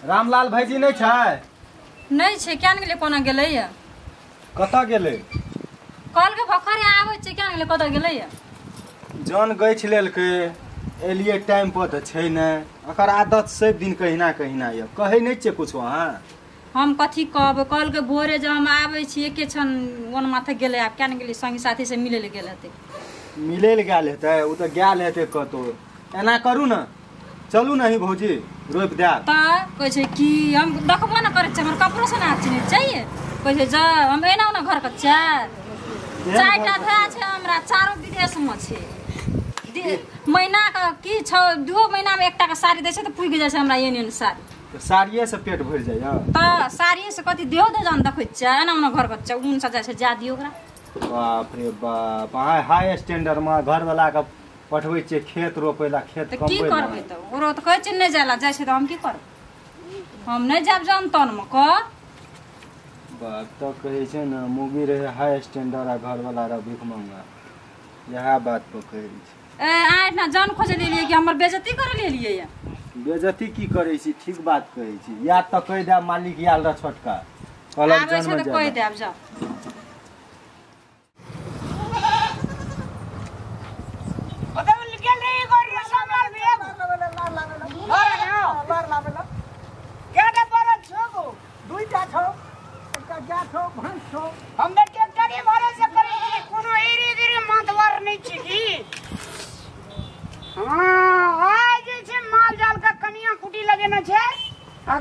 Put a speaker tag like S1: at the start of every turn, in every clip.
S1: रामलाल भाईजी नहीं छै?
S2: नहीं छै, क्या गेलै कोना गेलै या?
S1: कतऽ गेलै?
S2: कल के भखरे आबै छै, क्या गेलै कतऽ गेलै या?
S1: जन गछि लेलकै, एलियै टाइम पर तऽ छै नै। एकर आदत सब दिन कहिना कहिना यऽ, कहै नहि छियै कुछो अहाँ?
S2: हम कथी कहबै, कल के भोरे जब हम आबै छी एके क्षण वन माथे गेलै, आब क्या गेलै संगी साथी से मिलै लए गेल हेतै।
S1: मिलै लए गेल हेतै? ओ तऽ गेल हेतै कतौ। एना करू ने, चलू नहीं भौजी रोपि देब।
S2: तऽ कहै छै कि हम देखबो ने करै छियै, हमर कपड़ो से ना चिन्है चाहिए। कहै छै जा हम एना ओना घर के चारिटा भाय छै हमरा, चारो विदेश में छै। महीना के की छौ 2 महीना में एकटा के साड़ी दै छै तऽ पुगि जाइ छै हमरा एहन एहन साड़ी।
S1: तऽ साड़िये से पेट भरि जाइए?
S2: तऽ साड़िये से कथी देहो दे जान देखै छियै, एना ओना घर के छै, ऊन से जाइ छै, जा दियौ ओकरा।
S1: बाप रे बाप, अहाँ हाई स्टैंडर्ड में घरवाला के पठबै छियै खेत रोपै ला, खेत
S2: तऽ की करबै? तऽ ओकरो तऽ कहै छै नहि जाइ ला, जाइ छै तऽ हम की करबै? हम नहि जायब जन तन मे कह।
S1: बाप तऽ कहै छै ने मौगी रहे हाई स्टैंडर्ड आ घरवाला रह भीख मंगा, इएह बात पर कहै छै।
S2: ए अहाँ एहिठिना जन खोजै लेलियै कि हमर बेइज्जती करै लेलियै?
S1: बेइज्जती की करै छी, ठीक बात कहै छी। या तऽ कहि देब मालिक आयल रह छोटका, कहलक
S2: आबै छै
S1: जन मे
S2: तऽ कहि
S1: जाय।
S2: देब जाउ।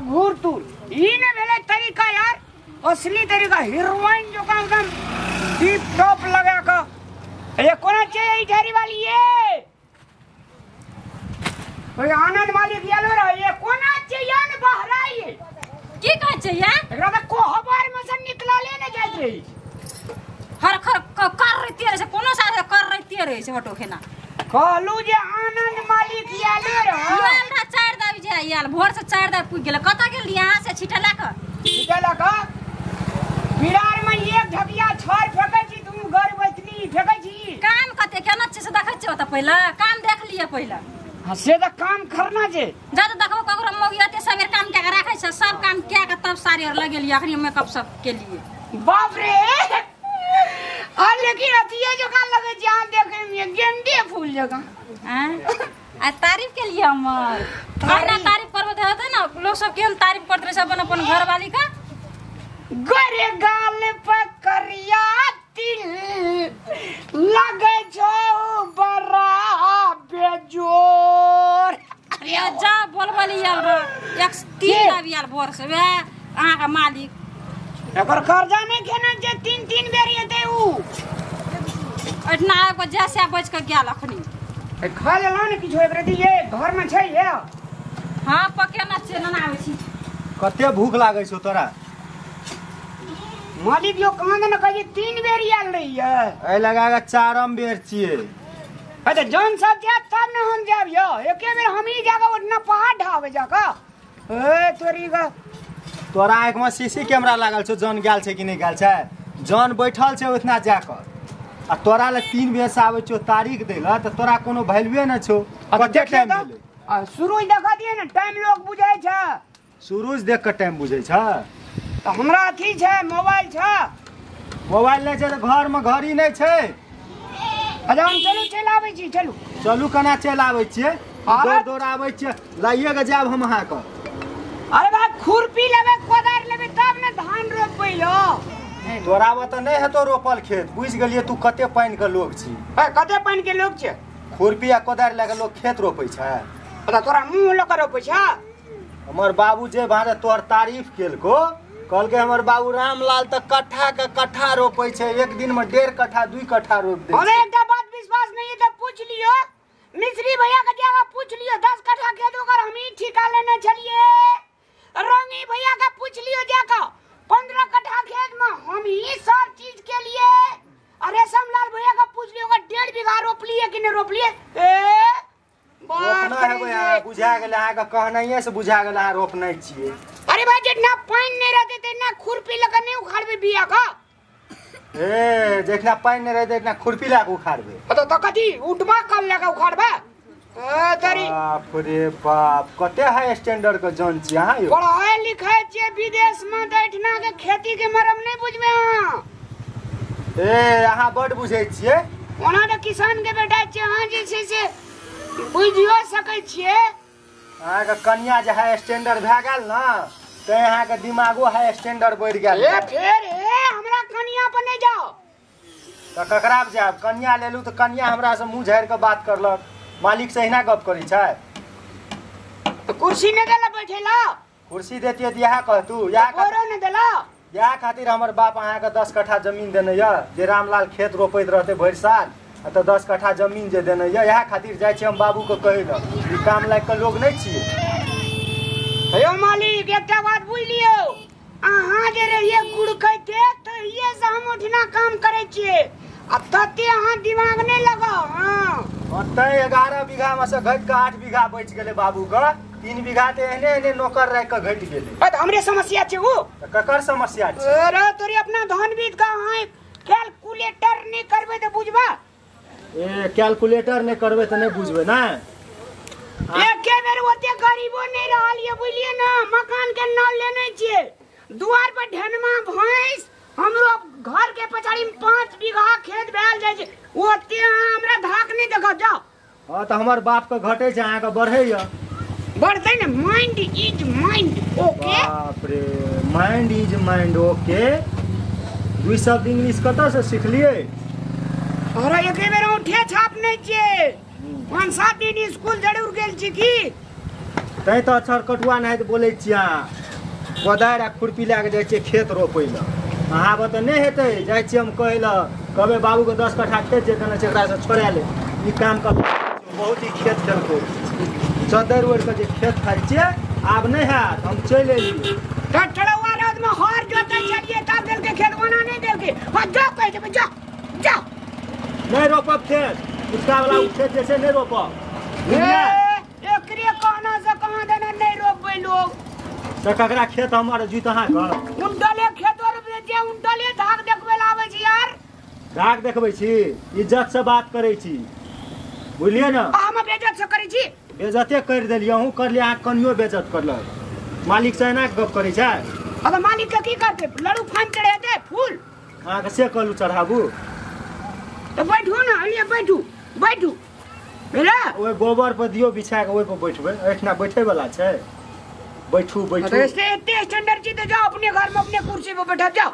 S3: घूर तूर ई ने भेलै तरीका यार, असली तरीका हीरोइन जकाँ एकदम टिप टॉप लगा कऽ। ये कोना छै ई ढेरी वाली ये? ओए आनंद मालिक आलो रह, ये कोना छै या ने बहराई?
S2: की कहै छै या?
S3: एकरा तऽ कोहबर में से निकलले ने जाइत रही।
S2: हर खर कर रहिते रहै छै, कोनो साथ कर रहिते रहै छै ऑटो खेना।
S3: कहलू जे आनंद मालिक आलो रह।
S2: आयल रह 4 दाबी जे आयल, भोर से 4 दाबी पुगि गेलै। कतऽ गेल यहाँ से छिटला कऽ?
S3: छिटला कऽ बिरार में एक ढकिया छड़ फेकै छी, तुम घर बैठली फेकै छी।
S2: काम कते केना छै से देखै छियै ओतऽ, पहिले काम देख लिअ पहिले।
S3: हाँ से तऽ काम करना छै।
S2: जा तऽ देखबो ककरो मौगी एते सबेर काम कए के राखै छै, सब काम कए के तब साड़ी आर लगेलियै, अखनी मेकअप सब केलियै।
S3: बाप रे, आ लेकिन अथिये जकाँ लगै छै अहाँ देखै मे, गेंदे फूल जकाँ।
S2: आ तारीफ केलियै हमर? हमरा तारीफ करबै तऽ हेतै ने, लोक सब केहन तारीफ करैत रहै छै अपन अपन घरवाली के।
S3: गोरे गाल पर करिया तिल लगै छौ बड़ा बेजोर।
S2: अरे जा बोलबली आयल रह, 103 आबि आयल भोर से वएह अहाँके मालिक।
S3: एकर कर्जा नहि खेने छै, 3-3 बेर एतै उ।
S2: एहिठिना आबि कऽ जै सएह बचि कऽ गेल अखनी।
S3: खा लेलहुँ ने किछो एक रति, ये घर में छै ये?
S2: हाँ पकेना छै, नना आबै छी।
S1: कते भूख लागै छौ तोरा?
S3: मालिक यो कहाँ ने कहै 3 बेर आयल रहियै।
S1: एहि लगा कऽ 4 बेर छियै।
S3: अच्छा जन सब जायत तब ने हम जायब यौ, एके बेर हमही जाकऽ ओतना पहाड़ ढाबै जाकऽ। ए तोरी का
S1: तोरा आँखि में सीसी कैमरा लागल छौ, जन गेल छै कि नहि गेल छै? जन बैठल छै ओतना जाकऽ, आ तोरा लग 3 बेर से आबै छौ तारीख दै लए, तऽ तोरा कोनो वैल्यूए नहि छौ। कते टाइम भेलै?
S3: आ सूरज देखा दिए ने, टाइम लोग बुझै छै।
S1: सूरज देख कऽ टाइम बुझै छै?
S3: तऽ हमरा अथी छै, मोबाइल छै।
S1: मोबाइल नहि छै तऽ घर में घड़ी नहि छै?
S3: अच्छा हम चलू चलि आबै छी। चलू
S1: चलू, केना चलि आबै छियै? दौड़ दौड़ आबै छियै, लाइए कऽ जायब हम अहाँके।
S3: अरे भाई खुरपी लेबै कोदारि लेबै तब ने धान रोपबै यौ।
S1: तोरा तऽ नहि हेतौ रोपल खेत, बुझि गेलियै तू कते पानि के लोग छी।
S3: कते पानि के लोग छै?
S1: खुरपी आ कोदारि लए कऽ लोग खेत रोपै छै?
S3: तोरा मुँह लऽ कऽ रोपै छै?
S1: हमर बाबू जे भारे तोहर तारीफ केलको, कहलकै हमर बाबू रामलाल तऽ कट्ठा के कट्ठा रोपै छै, एक दिन में 1.5 कट्ठा 2 कट्ठा रोपि दै छै।
S3: हमरा एकटा बात विश्वास नहीं है तऽ पूछ लियौ मिश्री भैया के, जाकऽ पूछ लियौ 10 कट्ठा खेत ओकर हमही ठीका लेने छलियै। रंगी भैया के पूछ लियौ जाकऽ 15 कट्ठा खेत में हम ही सब चीज के लिए। अरे रेशमलाल भैया के पूछ लियौ ओकर 1.5 बीघा रोपलियै कि नहि रोपलियै। ए बात
S1: रोपना बुझा गेलै अहाँके, कहनाइए से बुझा गेलै अहाँ रोपने छियै।
S3: अरे भाई जितना पानि नहि रहतै तितना खुरपी लऽ कऽ नहि उखाड़बै बिया कऽ।
S1: ए जखना पानि नहि रहतै तितना खुरपी लऽ कऽ उखाड़बै?
S3: तऽ कथी उठबा कल लऽ कऽ उखाड़बै? तरी
S1: बाप रे बाप कते हाई स्टैंडर्ड के जन छी अहाँ यो।
S3: पढ़ाई लिखाई छियै विदेश में तऽ एहिठिना के खेती के मरम नहीं बुझबै अहाँ।
S1: ए अहाँ बड बुझै छियै।
S3: ओना तऽ किसान के बेटा छियै अहाँ, जे छै से बुझियो सकै छियै।
S1: अहाँके कनिया जे हाई स्टैंडर्ड भए गेल ने तैं अहाँके दिमागो हाई स्टैंडर्ड बढ़ि गेल।
S3: ए फेर ए हमरा कनिया पर नहीं जाओ।
S1: तऽ ककरा पर जायब? कनिया लेलू तऽ कनिया हमरा से मुँह झाड़ि कऽ बात करलक। मालिक से अहिना गप करै छै?
S3: तऽ कुर्सी नहीं देला बैठे ला।
S1: कुर्सी देतियै तऽ इएह कहतू।
S3: बोरो नहीं देला।
S1: इएह खातिर हमर बाप अहाँके 10 कट्ठा जमीन देने यऽ जे रामलाल खेत रोपैत रहतै भरि साल, आ तऽ 10 कट्ठा जमीन जे देने यऽ इएह खातिर जाइ छियै हम बाबूके कहै लए। ई काम लायक के लोग नहि छियै।
S3: हेयो मालिक एकटा बात बुझि लियौ, अहाँ जे रहियै गुड़कैते तहिये से हम ओठिना काम करै छियै, आ तते अहाँ दिमाग नहि लगाउ। हाँ
S1: तैं 11 बीघा में से घटि कऽ 8 बीघा बचि गेलै बाबूके। 3 बीघा तऽ एहने एहने नौकर राखि कऽ घटि गेलै।
S3: तऽ हमरे समस्या छै ओ।
S1: तऽ ककर समस्या छै?
S3: अरे तोरे अपना धन बीत के अहाँ कैलकुलेटर नहि करबै तऽ बुझबा।
S1: ए कैलकुलेटर नहि करबै तऽ नहि बुझबै ने।
S3: एके बेर ओते गरीबो नहीं रहल ये बुझलिए ना। मकान के नाम लेने छियै, दुआर पर ढेनमा भैंस, हमरो घर के पछाड़ी में 5 बीघा खेत भेल जाइ छै। ओते अहाँ हमरा धाक नहीं देखो जाओ।
S1: हाँ तऽ हमर बाप के घटै छै अहाँके बढ़ैया।
S3: बढ़तै ने, माइंड is mind okay.
S1: बाप रे माइंड is mind okay. 2 शब्द इंग्लिश कतऽ से सिखलियै?
S3: अरे एके बेर औंठे छाप नहीं छियै, 5-7 दिन स्कूल जरूर गेल छी की।
S1: तैं तऽ अक्षर कटुआ नाहित बोलै छियै अहाँ। कोदारि आ खुरपी लए कऽ जाइ छियै खेत रोपै लए। अहाँ बते नहि हेतै, जाइ छियै हम कहै लए, कहबै बाबूके 10 कट्ठा खेत जे देने छै एकरासँ छोड़ा ले। ई काम कर बहुत ही खेत खेलको चद्दर ओढ़ि कऽ जे खेत खाइ छियै आब नहि हैत, हम चलि एलियै।
S3: टटलौआ रौद में हर जोतै छलियै तब देलकै खेत, ओना नहि देलकै। हाँ जाओ कहि देबै, जाओ जाओ।
S1: नहि रोपब खेत, उसका वाला उ खेत जे छै नहि रोपब।
S3: एकरे कहना से कहाँ देना नहीं रोपबै लोग।
S1: तऽ ककरा खेत हमर जुइत अहाँके?
S3: उनटले खेत रोपबै जे उनटले धाक देखबै लए आबै छी यार।
S1: धाक देखबै छी? इज्जत से बात करै छी बुझलियै ने।
S3: हम बेइज्जत से करै छी?
S1: बेइज्जते करि देलियै अहूँ करलियै, अहाँ कनियो बेइज्जत करलक। मालिक से एना गप करै छै?
S3: अब मालिक के की करतै? लड़ू फान चढ़ेतै फूल
S1: अहाँके से कहलू चढ़ाबू।
S3: तऽ बैठू ने, अलिए बैठू बैठू। भेलै
S1: ओहि गोबर पर दियौ बिछा कऽ, ओहि पर बैठबै। एहिठिना बैठै वाला छै? बैठू बैठू।
S3: एते स्टैंडर्ड छी तऽ जाओ अपने घर में अपने कुर्सी पर बैठब जाओ।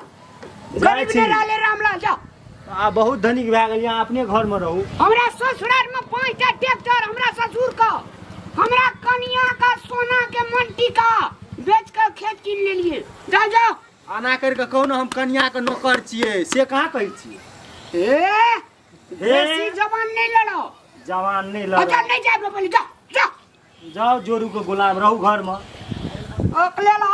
S3: गरीब ने रहले रामलाल जाओ।
S1: आ बहुत धनिक भए गेलियै अहाँ, अपने घर में रहू।
S3: हमरा ससुराल में 5टा ट्रैक्टर, हमरा ससुर का, हमरा कनिया का सोना के मंटी का बेच के खेत कीन लेलिए। जाओ जाओ।
S1: आना कर के कहू ने हम कनिया के नौकर छियै, से कहाँ कहै छियै?
S3: ए बेसी जवान नहीं लड़ो।
S1: जवान नहीं लड़ो।
S3: अच्छा नहीं जाए पहले जाओ जाओ
S1: जाओ। जोरू के गुलाम रहू घर में।
S3: अकले ला